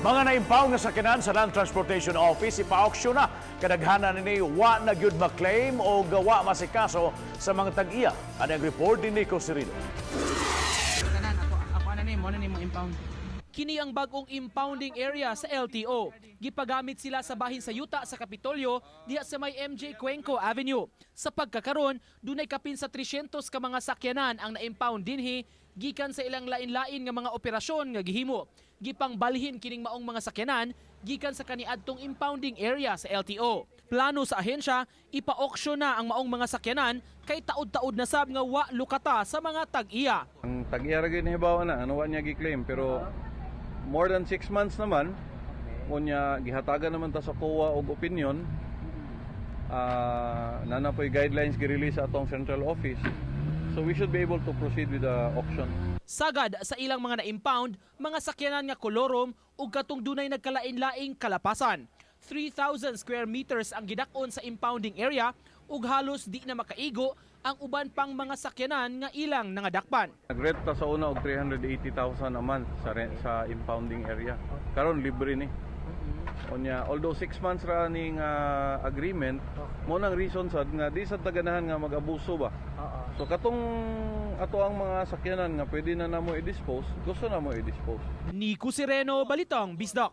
Mga na-impound nga sakyanan sa Land Transportation Office ipa-auction na. Kadaghanan nini wa na gyud ma-claim o gawa masikaso sa mga tag-iya. Ani ang report ni Nico Serino. Tanan ako ako ana ni mo na nimo impound. Kini ang bagong impounding area sa LTO. Gipagamit sila sa bahin sa yuta sa Kapitolyo diha sa may MJ Cuenco Avenue. Sa pagkakaron, dunay kapin sa 300 ka mga sakyanan ang na-impound dinhi gikan sa ilang lain-lain nga mga operasyon nga gihimo. Gipangbalhin kining maong mga sakyanan gikan sa kaniadtong impounding area sa LTO. Plano sa ahensya, ipa-auction na ang maong mga sakyanan kay taud-taud na sab nga wa lukata sa mga tag-iya. Ang tag-iya ra gyud hibaw na ano wa niya gi-claim, pero more than 6 months naman unya gihatagan naman ta sa COA og opinion. Naa na po'y guidelines gi-release sa atong central office, so we should be able to proceed with the auction. Sagad sa ilang mga na-impound, mga sakyanan nga kolorum ug katong dunay nagkalain-laing kalapasan. 3,000 square meters ang gidak-on sa impounding area ug halos di na makaigo ang uban pang mga sakyanan nga ilang nangadakpan. Nag-rent ta sa una og 380,000 a month sa rent, sa impounding area. Karon libre ni. Unya, although 6 months ra ning agreement, mo nang reason sad nga di sad taganahan nga mag-abuso ba. So katong ato ang mga sakyanan nga pwede na namo i-dispose, gusto na mo i-dispose. Nico Sereno, Balitang Bisdak.